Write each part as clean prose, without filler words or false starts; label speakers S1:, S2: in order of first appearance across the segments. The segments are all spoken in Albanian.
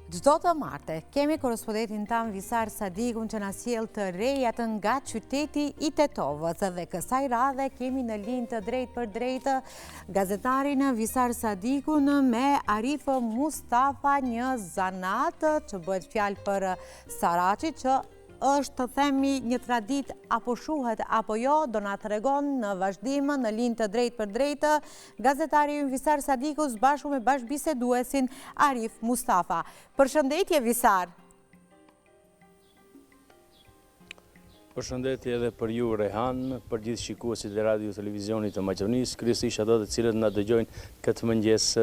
S1: Çdo të marte, kemi korrespondentin tanë Visar Sadikun që na sjell të rejat nga qyteti i Tetovës dhe kësaj radhe kemi në linjë të drejtpërdrejtë gazetarin Visar Sadikun me Arif Mustafa një zanat që bëhet fjalë për Saraçi që është të themi një traditë apo shuhet apo jo, do na tregon në vazhdim në linjë të drejtpërdrejtë gazetari ynë Visar Sadiku së bashku me bashkëbiseduesin Arif Mustafa. Përshëndetje Visar!
S2: Përshëndetje edhe për ju Rehan, për gjithë shikuesit e Radio Televizionit të Maqedonisë, kryesisht ato të cilët na dëgjojnë këtë mëngjes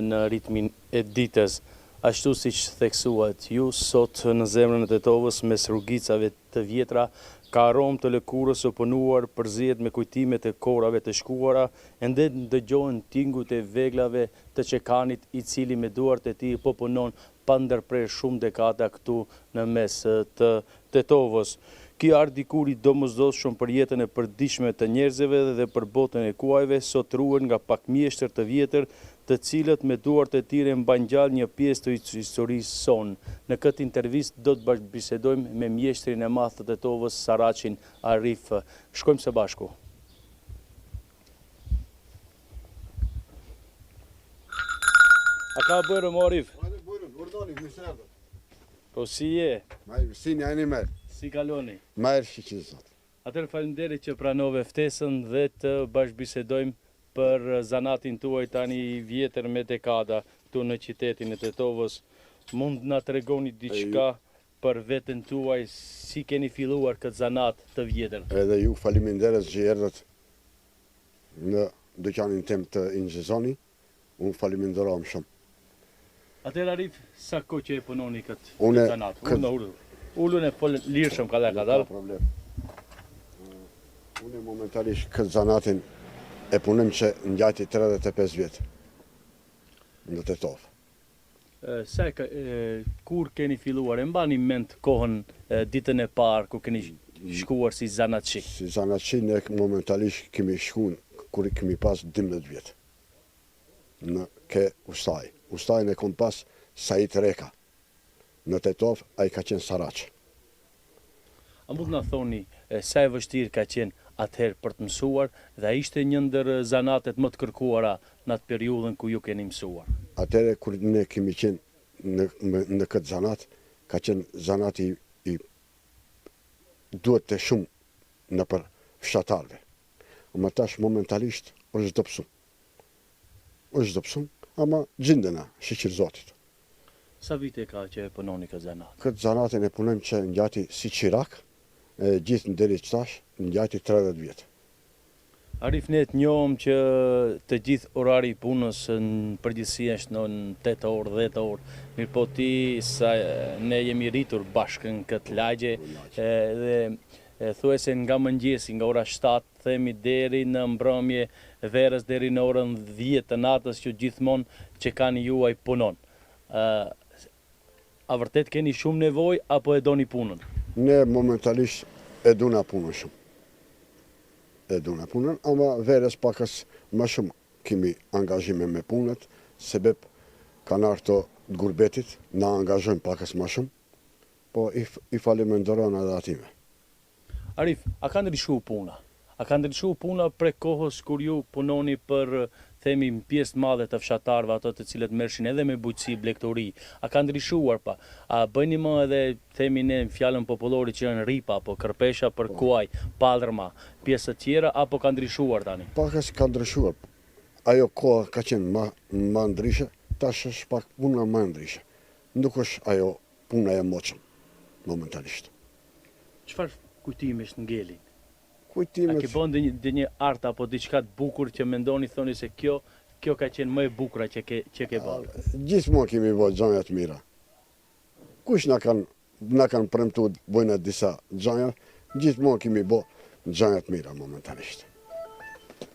S2: në ritmin e ditës. Ashtu siç theksuat ju, sot në zemrën e Tetovës mes rrugicave të vjetra, ka aromë të lëkurës së punuar përzihet me kujtimet e kohërave të shkuara, ende dëgjohen tingujt e veglave të çekanit i cili me duart e tij po punon pa ndërprerë shumë dekada këtu në mes të Tetovës. Ky art dikur i domosdoshëm për jetën e përditshme të njerëzve dhe për botën e kuajve, sot ruhet nga pak mjeshtër të vjetër, të cilët me duart e tyre mbajnë gjallë një pjesë të historisë sonë. Në këtë intervistë do të bashkëbisedojmë me mjeshtrin e madh të Tetovës, Saraçin Arif. Shkojmë së bashku. A ka bujrum, Arif?
S3: Bujrum, urdhoni, mirë se erdhët.
S2: Po si je?
S3: Mirë, si jeni mirë.
S2: Si kaloni?
S3: Mirë, shyqyr Zotit.
S2: Atëherë faleminderit që pranove ftesën dhe të bashkëbisedojmë për zanatin tuaj tani i vjetër me dekada këtu në qytetin e Tetovës. Mund na tregoni diçka për veten tuaj si keni filluar këtë zanat të vjetër?
S3: Edhe ju faleminderit që erdhët në dyqanin tim të incizoni, unë faleminderohem shumë.
S2: Atëherë Arif, sa kohë që e punoni këtë këtë zanat? Unë ulu. Ulun e fol lirshëm kadal kadal.
S3: Nuk ka problem. Unë momentalisht këtë zanatin e punojm që ngjajti 35 vjet në Tetovë.
S2: Sa e ka, kur keni filluar, e mbani mend kohën, ditën e parë kur keni shkuar si zanatçi?
S3: Si zanatçi ne momentalisht kemi shku kur kemi pas 12 vjet në ke ustai. Ustain e kom pas Sait Reka. Në Tetovë ai ka qenë saraç.
S2: A mund të na thoni sa e vështirë ka qenë atëherë për të mësuar dhe a ishte një ndër zanatet më të kërkuara në atë periudhën ku ju keni mësuar?
S3: Atëherë kur ne kemi qenë në në këtë zanat, ka qenë zanati i duhet të shumë nëpër fshatarëve. Ama tash momentalisht është dobësu. Është dobësu, ama gjindena, shyqyr Zotit.
S2: Sa vite ka që e punoni këtë zanat?
S3: Këtë zanatin e punojmë që ngjati si çirak, e gjithë deri tash ngjati 30 vjet.
S2: Arif ne të njohëm që të gjithë orari i punës në përgjithësi është në 8 orë, 10 orë, mirëpo ti sa ne jemi rritur bashkë në këtë lagje dhe thuajse nga mëngjesi, nga ora 7, themi deri në mbrëmje verës deri në orën 10 të natës që gjithmonë çekani juaj punon. A vërtet keni shumë nevojë apo e doni punën?
S3: Ne momentalisht e duna punën shumë. E duna punën, ama verës pakës më shumë kemi angazhime me punët, sebep kanë ardhur këto të gurbetit, na angazhojnë pakës më shumë, po i, i falimenderon edhe atime.
S2: Arif, a ka ndryshu puna? A ka ndryshu puna prej kohës kur ju punoni për, themi, një pjesë të madhe të fshatarëve, ato të cilët merrshin edhe me bujqësi, blegtori? A ka ndryshuar pa? A bëjni më edhe, themi ne në fjalën popullore që janë ripa apo kërpesha për kuaj, pallërma, pjesë të tjera apo ka ndryshuar tani?
S3: Pakës ka ndryshuar. Ajo koha ka qenë ma ma ndryshe, tash është pak puna ma ndryshe. Nuk është ajo puna e moçëm momentalisht.
S2: Çfarë kujtimesh ngelin?
S3: Kujtimet...
S2: A ke bërë ndonjë ndonjë art apo diçka të bukur që mendoni thoni se kjo kjo ka qenë më e bukura që ke që ke bërë?
S3: Gjithmonë kemi bërë gjëra të mira. Kush na kanë na kanë premtu të bëjna disa gjëra, gjithmonë kemi bërë gjëra të mira momentalisht.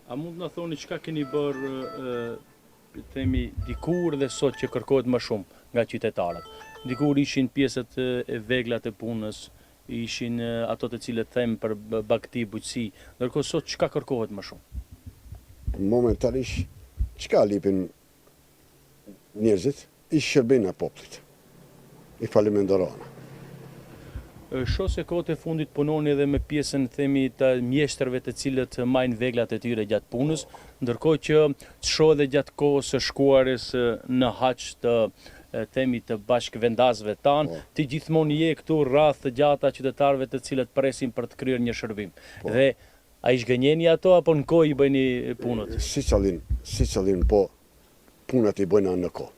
S2: A mund të na thoni çka keni bërë themi dikur dhe sot që kërkohet më shumë nga qytetarët. Dikur ishin pjesët e veglat e punës, ishin ato të cilët them për bagëti, bujqësi, ndërkohë sot çka kërkohet më
S3: shumë? Momentalisht çka lipin njerëzit, i shërbejnë popullit. I falimenderona.
S2: Shoh se kohët e fundit punoni edhe me pjesën themi të mjeshtërve të cilët majnë veglat e tyre gjatë punës, ndërkohë që të shoh edhe gjatë kohës së shkuarjes në haxh të themi të bashkëvendasve tanë, po. ti gjithmonë je këtu radhë të gjata qytetarëve të cilët presin për të kryer një shërbim. Po. Dhe a i zhgënjeni ato apo në kohë i bëjni punët?
S3: Secilin, secilin po punët i bëjna në kohë.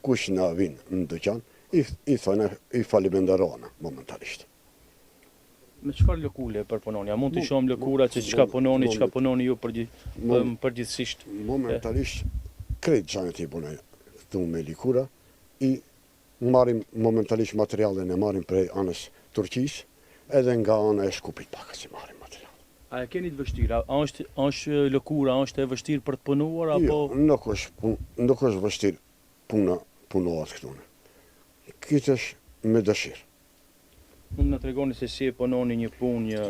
S3: Kush na vin në dyqan, i, i thojna, i falimenderona momentalisht.
S2: Me çfarë lëkure përpunoni? A mund të shohim lëkura që çka punoni, çka punoni ju përgjithësisht?
S3: Momentalisht krejt gjanat i punoj këtu me lëkura, i marrim momentalisht materialin e marrim prej anës Turqisë, edhe nga ana e Shkupit pak si marrim material.
S2: A e keni të vështirë? A është është lëkura, është e vështirë për të punuar
S3: apo? Jo, nuk është nuk është vështirë puna punohet këtu. Këtë është me dëshirë.
S2: Mund të na tregoni se si e punoni një punë, një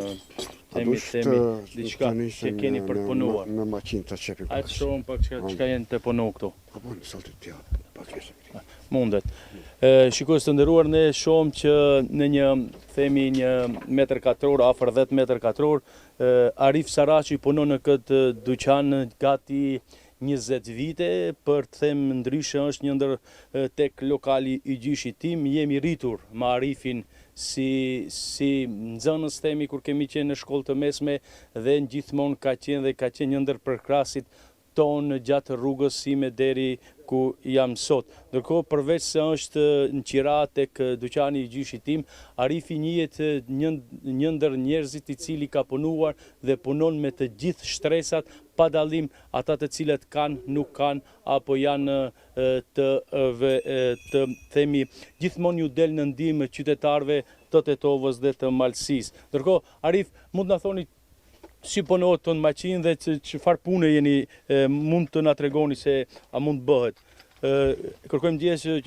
S2: themi themi diçka që keni për të punuar.
S3: Në maqinë të qepim
S2: pak. Hajde shohim pak çka çka janë të punu këtu.
S3: Po po, në saltë të jap pak një
S2: sekondë. Mundet. Shikues të nderuar, ne shohim që në një themi një metër katror, afër 10 metër katror, Arif Saraçi punon në këtë dyqan gati 20 vite, për të them ndryshe është një ndër tek lokali i gjyshit tim, jemi rritur me Arifin si si nxënës themi kur kemi qenë në shkollë të mesme dhe gjithmonë ka qenë dhe ka qenë një ndër përkrahësit tonë gjatë rrugës sime deri ku jam sot. Ndërkohë përveç se është në qira tek dyqani i gjyshit tim, Arifi njihet një një ndër njerëzit i cili ka punuar dhe punon me të gjithë shtresat pa dallim ata të cilët kanë, nuk kanë apo janë të të themi gjithmonë ju del në ndihmë qytetarëve të Tetovës dhe të Malësisë. Ndërkohë, Arif, mund të na thoni si punohet në maqinë dhe çfarë pune jeni mund të na tregoni se a mund të bëhet. Kërkojmë ndjesë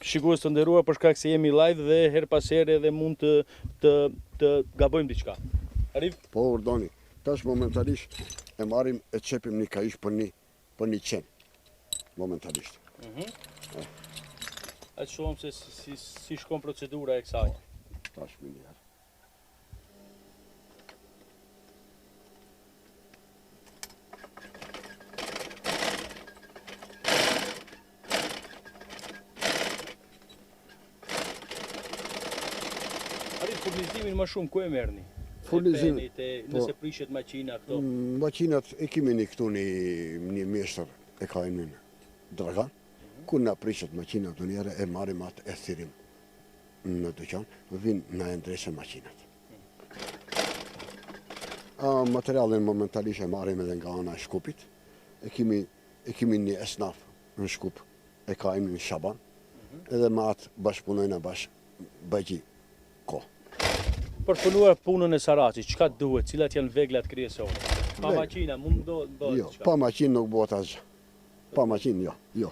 S2: shikues të nderuar për shkak se jemi live dhe herë pas here edhe mund të të të gabojmë diçka.
S3: Arif? Po urdhoni. Tash momentalisht e marrim e qepim një kaish për një për një qen. Momentalisht.
S2: Mhm. Mm A të shohim se si, si, si shkon procedura e kësaj.
S3: Tash më njëherë.
S2: Arif, furnizimin më shumë ku e merrni?
S3: Furnizimin,
S2: te, po. nëse prishet maqina këto.
S3: Mm, makinat e kemi një këtu një, një mjeshtër e ka emrin Dragan. Mhm. Kur na prishet makina ndonjëherë e marrim atë e thirrim në dyqan, vin na e ndreqin makinat. A, materialin momentalisht e marrim edhe nga ana e Shkupit. E kemi, e kemi një esnaf në Shkup, e ka emrin Shaban, edhe me atë bashkëpunojna bash bajgji
S2: kohë. Për punuar punën e Saraçit, çka duhet, cilat janë veglat kryesore? Pa maqina, mund të
S3: bëhet Jo, pa maqinë nuk bëhet asgjë. Pa maqinë, jo, jo.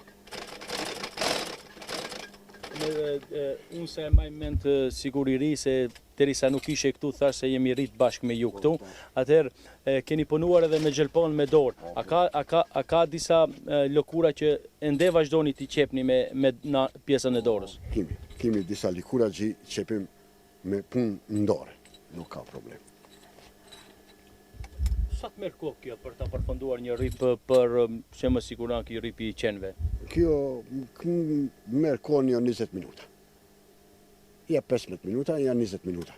S2: Unë sa e maj mend sikur i ri se derisa nuk ishe këtu thash se jemi rrit bashkë me ju këtu. Atëherë keni punuar edhe me gjelpon me dorë. A ka a ka a ka disa lëkura që ende vazhdoni t'i qepni me me në pjesën e dorës?
S3: Kemi, kemi disa lëkura që qepim me punë në dorë, nuk ka problem.
S2: Sa të merr kohë kjo për ta përfunduar një rrip për që më siguron ky rripi i qenve?
S3: Kjo merr kohë një 20 minuta. Ja 15 minuta, ja 20 minuta.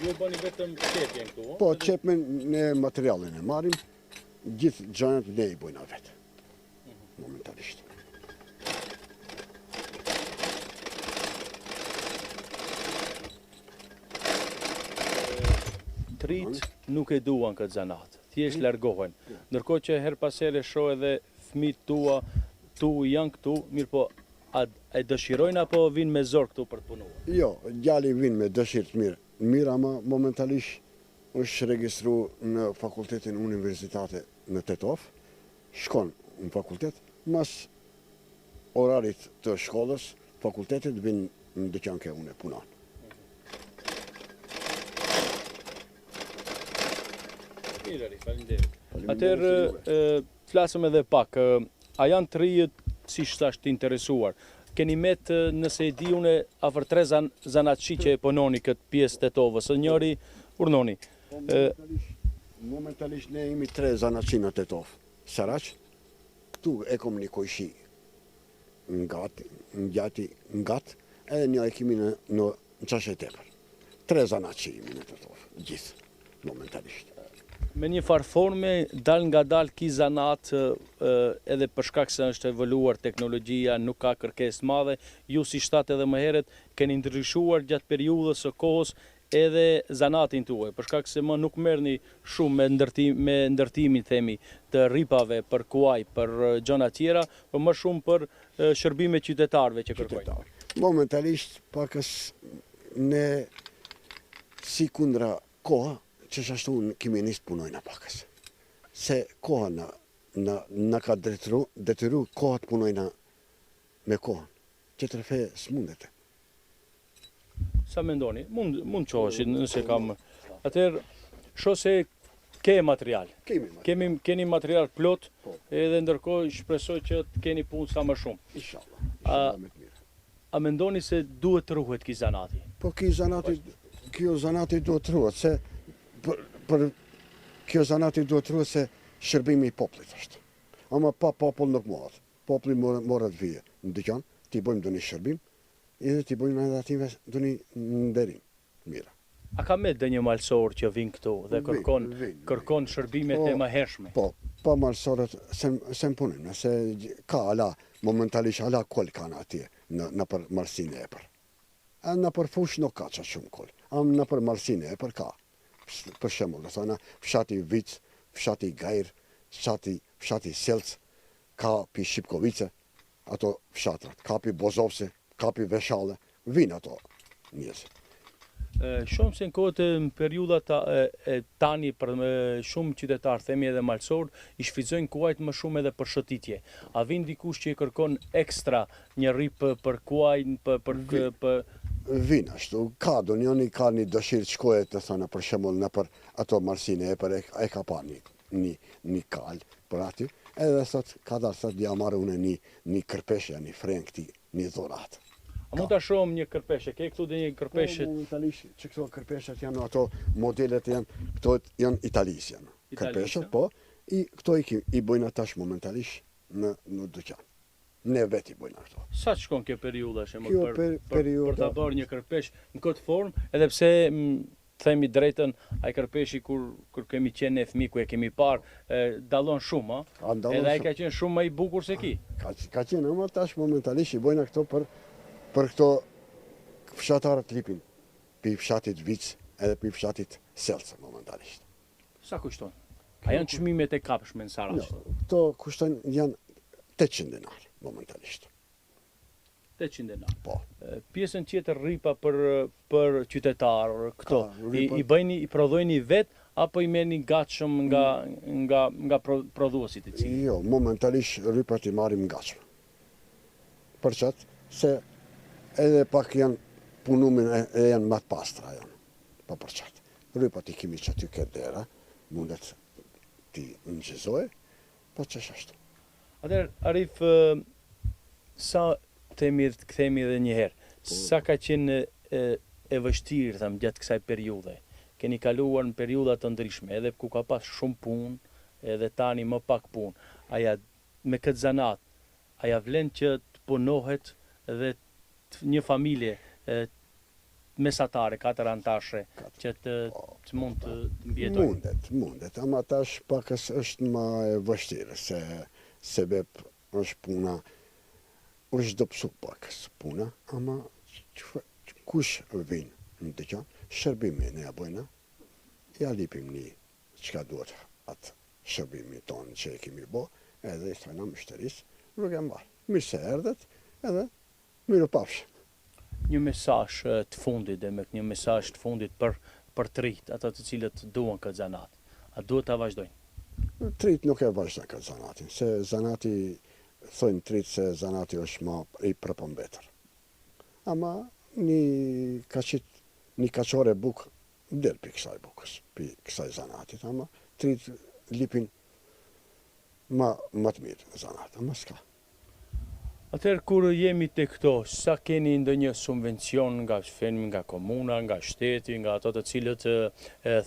S2: Ju bëni vetëm qepjen këtu?
S3: Po, qepjen ne materialin e marrim, gjithë gjanat ne i bojna vetë. Momentalisht.
S2: Të rinjtë nuk e duan këtë zanat, thjesht largohen. Ndërkohë që herë pas here shoh edhe fëmijët tua, tu janë këtu, mirëpo a e dëshirojnë apo vijnë me zor këtu për të
S3: punuar? Jo, djali vin me dëshirë të mirë, mirë ama momentalisht është registru në fakultetin Universitate në Tetovë, shkon në fakultet, mas orarit të shkollës, fakultetit vin në dyqan ke unë punon.
S2: Mirë, Arif, faleminderit. Atëherë flasim edhe pak. A janë të rinjtë, siç thash, të interesuar? Keni met nëse e di unë afër tre zan, zanatçi që e punoni këtë pjesë të Tetovës, ë njëri urnoni.
S3: Po, momentalisht, momentalisht ne jemi tre zanatçi në Tetovë. Saraç, këtu e kom një kojshi ngat, ngjati, ngat, edhe një e kemi në, në Në Çarshi Tepër. Tre zanatçi jemi në Tetovë, gjithë, momentalisht.
S2: Me një farë forme, dalngadalë ki zanat edhe për shkak se është evoluar teknologjia, nuk ka kërkesë të madhe, ju siç thatë edhe më herët, keni ndryshuar gjatë periudhës së kohës edhe zanatin tuaj, për shkak se më nuk merrni shumë me ndërtim, me ndërtimin themi të rripave për kuaj, për gjëna tjera, por më shumë për shërbime qytetarëve që kërkojnë.
S3: Qytetarë. Momentalisht pakës ne si kundra koha, qysh ashtu kemi nis të punojna pakës. Se koha na na na ka detyru, detyru koha të punojna me kohën. Tjetër fe s'mundet.
S2: Sa mendoni? Mund mund çohesh nëse kam. Atëherë shoh se ke material.
S3: Kemi material.
S2: Kemi keni material plot po. edhe ndërkohë shpresoj që të keni punë sa më shumë.
S3: Inshallah. Inshallah me të
S2: mirë. A mendoni se duhet të ruhet ky zanati?
S3: Po ky zanati, kjo zanati duhet të ruhet se për, për kjo zanati duhet të ruhet se shërbimi i popullit është. Ama pa popull nuk muhet. Populli more të vijë në dyqan, t'i bëjmë ndonjë shërbim, edhe t'i bëjmë edhe atyve ndonjë nderim. Mira.
S2: A ka met ndonjë malësor që vin këtu dhe kërkon kërkon shërbimet e mëhershme?
S3: Po, po malësorët se se punojnë, se ka ala momentalisht ala kol kanë atje në nëpër malësinë e epër. E nëpër fushë nuk ka qaq shumë kol, ama nëpër malësinë e epër ka. Për shembull, do thona fshati Vic, fshati Gajr, fshati fshati Selcë, ka pi Shipkovice, ato fshatrat, ka pi Bozovce, ka pi Veshalle, vijnë ato njerëz.
S2: Shumë se në kohët e në periudhat e tani për shumë qytetarë, themi edhe malësorë, i shfrytëzojnë kuajt më shumë edhe për shëtitje. A vin dikush që e kërkon ekstra një rrip për kuajin, për për
S3: për Vin ashtu, ka donjoni ka një dëshirë të shkojë të thënë për shembull nëpër ato malësinë e epër e ka pa një një një kalë për aty edhe thot kadal thot ja marr unë një një kërpesh ja një fren këtij një dhuratë.
S2: A mund ta shohim një kërpesh? E ke këtu dhe një kërpesh?
S3: Po, momentalisht që këto kërpeshat janë ato modelet janë këto janë Italisë janë. Kërpeshat, po, i këto i i bëjna tash momentalisht në në dyqan. Ne vetë i bëjna
S2: këto. Sa të shkon kjo periudha shembull për për, për ta bërë një kërpesh në këtë formë, edhe pse të themi drejtën, ai kërpeshi kur kur kemi qenë ne fëmijë ku e kemi parë, dallon shumë, ë? Edhe ai ka qenë shumë më i bukur se
S3: ky. Ka ka qenë, ama tash momentalisht i bojna këto për për këto fshatarët lipin pi fshatit Vic edhe pi fshatit Selcë momentalisht.
S2: Sa kushton? A janë çmimet e kapshme në
S3: Saraç? Jo, këto kushtojnë janë 800 dinar momentalisht.
S2: 800 denar.
S3: Po.
S2: Pjesën tjetër rripa për për qytetarë këto i, i bëjni i prodhojni vet apo i merrni gatshëm nga nga nga prodhuesit
S3: e cilët? Jo, momentalisht rripat i marrim gatshëm. Për qat se edhe pak janë punumin e, e janë më të pastra janë. Po për qat. Rripat i kemi qaty ke dera, mundet t'i inçizojë, po qysh ashtu.
S2: Atëherë, Arif, sa themi të kthehemi edhe një herë, po. sa ka qenë e, e vështirë, them, gjatë kësaj periudhe? Keni kaluar në periudha të ndryshme, edhe ku ka pas shumë punë, edhe tani më pak punë. A ja me këtë zanat, a ja vlen që të punohet dhe të, një familje mesatare, katër anëtarëshe, që të, të mund të, të
S3: mbijetojnë? Mundet, mundet, ama tash pakës është ma e vështirë, se sebep është puna, është dobësu pakës puna, ama kush vin në dyqan, shërbimin ne ja bojna, ja lipim një çka duhet atë shërbimi tonë që e kemi bo, edhe i thojna myshterisë, rrugë e mbarë, mirë se erdhët, edhe Mirupafshim.
S2: Një mesazh të fundit, demek një mesazh të fundit për për të rinjtë, ata të cilët duan këtë zanat. A duhet ta
S3: vazhdojnë? Të rinjtë nuk e vazhdojnë këtë zanatin, se zanati, thojnë të rinjtë se zanati është ma i prapambetër. Ama një kaçit, një kaçore bukë del pi kësaj bukës, pi kësaj zanatit, ama të rinjtë lipin ma ma të mirë zanat, ama s'ka.
S2: Atëherë kur jemi te këto, sa keni ndonjë subvencion nga themi nga komuna, nga shteti, nga ato të cilët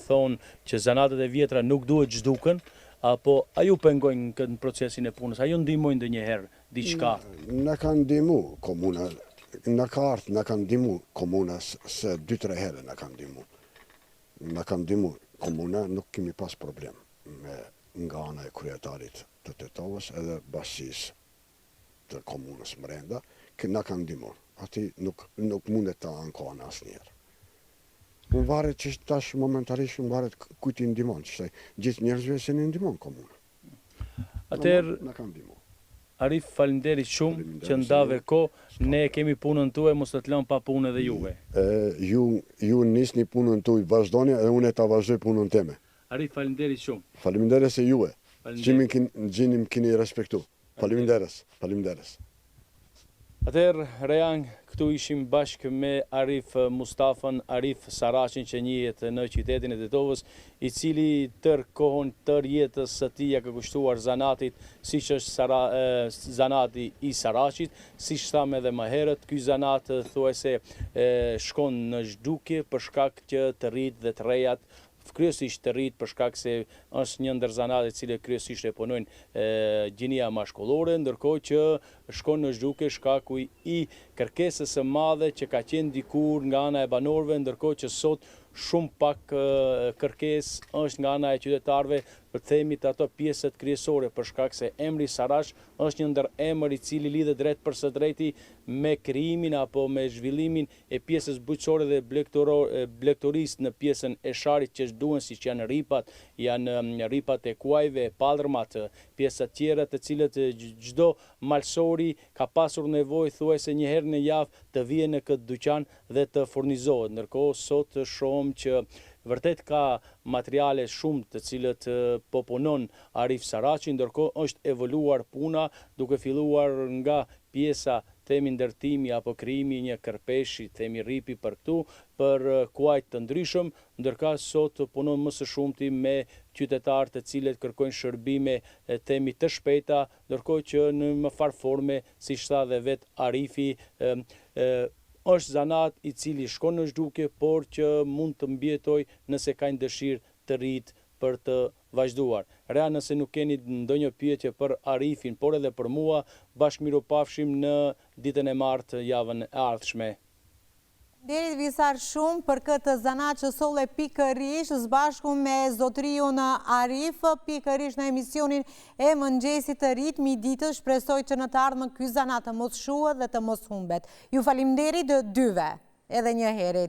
S2: thonë që zanatet e vjetra nuk duhet zhduken, apo a ju pengojnë në këtë procesin e punës, a ju ndihmojnë ndonjëherë diçka?
S3: Na ka ndihmu komuna, na ka ardhë, na ka ndihmu komuna se dy-tre herë na ka ndihmu. Na ka ndihmu komuna, nuk kemi pas problem me nga ana e kryetarit të Tetovës edhe bashkësisë të komunës mrenda, na kanë ndihmu. Aty nuk nuk mundet ta ankohen asnjëherë. Po varet që tash momentalisht varet kujt i ndihmon, që gjithë njerëzve s'e ndihmon komuna.
S2: Atëherë
S3: na kanë ndihmu.
S2: Arif, faleminderit shumë që ndave kohë, ne kemi punën tuaj, mos të të lëmë pa punë edhe juve.
S3: E, ju ju nisni punën tuaj, vazhdoni edhe unë ta vazhdoj punën teme.
S2: Arif, faleminderit shumë.
S3: Faleminderit se juve. Që më keni respektu. Faleminderit, faleminderit.
S2: Atëherë, Rejan, këtu ishim bashkë me Arif Mustafën, Arif Saraçin që njihet në qytetin e Tetovës, i cili tërë kohën, tërë jetës së tij ia ka kushtuar zanatit, siç është sara, zanati i Saraçit, siç thamë edhe më herët, ky zanat thuajse shkon në zhdukje për shkak që të rinjtë dhe të rejat kryesisht të rinjtë për shkak se është një ndër zanatet të cilët kryesisht e punojnë gjinia mashkullore, ndërkohë që shkon në zhdukje shkaku i kërkesës së madhe që ka qenë dikur nga ana e banorëve, ndërkohë që sot shumë pak kërkesë është nga ana e qytetarëve për të themi të ato pjesët kryesore për shkak se emri Saraç është një ndër emër i cili lidhet drejtpërsëdrejti me krijimin apo me zhvillimin e pjesës bujqësore dhe blegtorisë në pjesën e Sharrit që duhen siç janë rripat, janë rripat e kuajve, pallërmat, pjesët tjera të cilët çdo malësori ka pasur nevojë thuajse një herë në javë të vijë në këtë dyqan dhe të furnizohet. Ndërkohë sot shohim që vërtet ka materiale shumë të cilët po punon Arif Saraçi, ndërkohë është evoluar puna duke filluar nga pjesa themi ndërtimi apo krijimi i një kërpeshi, themi rripi për këtu, për kuajt të ndryshëm, ndërkaq sot punon më së shumti me qytetarë të cilët kërkojnë shërbime themi të shpejta, ndërkohë që në një farë forme, siç tha dhe vetë Arifi, është zanat i cili shkon në zhdukje, por që mund të mbijetojë nëse kanë dëshirë të rinjtë për të vazhduar. Rea nëse nuk keni ndonjë pyetje për Arifin, por edhe për mua, bashkë mirupafshim në ditën e martë javën e ardhshme.
S1: Faleminderit Visar shumë për këtë zanat që solle pikërisht së bashku me zotëriun Arif, pikërisht në emisionin e mëngjesit të ritmi i ditës, shpresoj që në të ardhmen ky zanat të mos shuhet dhe të mos humbet. Ju faleminderit dyve, edhe një herit.